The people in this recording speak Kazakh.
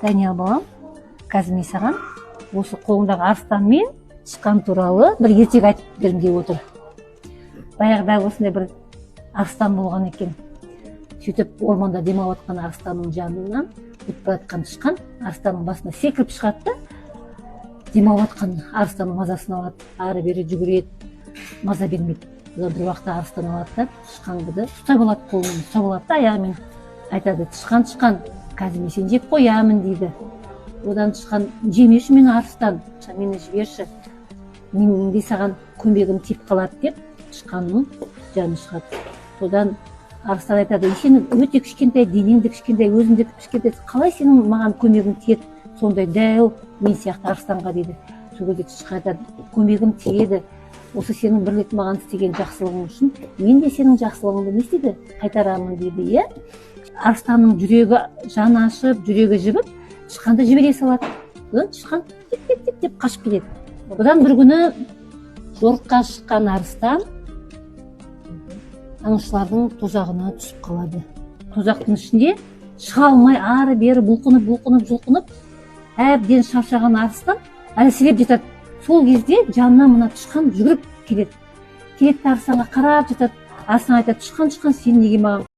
Даниял балам, қазір мен саған осы қолыңдағы арыстан мен тышқан туралы бір ертегі айтып бергім келіп отыр. Баяғыда осындай бір арыстан болған екен. Сөйтіп, орманда демалып жатқан арыстанның жанынан өтіп бара жатқан тышқан арыстанның басына секіріп шығады да, демалып жатқан арыстанның мазасын алады, ары бері жүгіреді, маза бермейді. Одан бір уақытта арыстан алады да, тышқанды ұстап алады, қолымен ұстап алады да, аяғымен айтады: «Тышқан, тышқан, қазір мен сені жеп қоямын», – дейді. Одан тышқан: «Жемеші мені, арыстан, мені жіберші, менің де саған көмегім тиіп қалады», – деп тышқанның жаны шығады. Содан арыстан айтады: «Сен өте кішкентай, денең де кішкентай, өзің де кішкентай, қалай сенің маған көмегің тиеді сондай дәу мен сияқты арыстанға?» – дейді. Сол кезде тышқан айтады: «Көмегім тиеді. Осы сенің бір рет маған істеген жақсылығың үшін мен де сенің жақсылығыңды не істейді, қайтарамын», – дейді, иә. Арыстанның жүрегі, жаны ашып, жүрегі жібіп, тышқанды жібере салады. Содан тышқан тип тип тип деп қашып кетеді. Одан бір күні жорыққа шыққан арыстан аңшылардың тұзағына түсіп қалады. Тұзақтың ішінде шыға алмай, ары бері бұлқынып, бұлқынып, жұлқынып, әбден шаршаған арыстан әлсіреп жатады. Сол кезде жанына мына тышқан жүгіріп келеді. Келеді де, арыстанға қарап жатады. Арыстан айтады: «Тышқан, тышқан, сен неге маған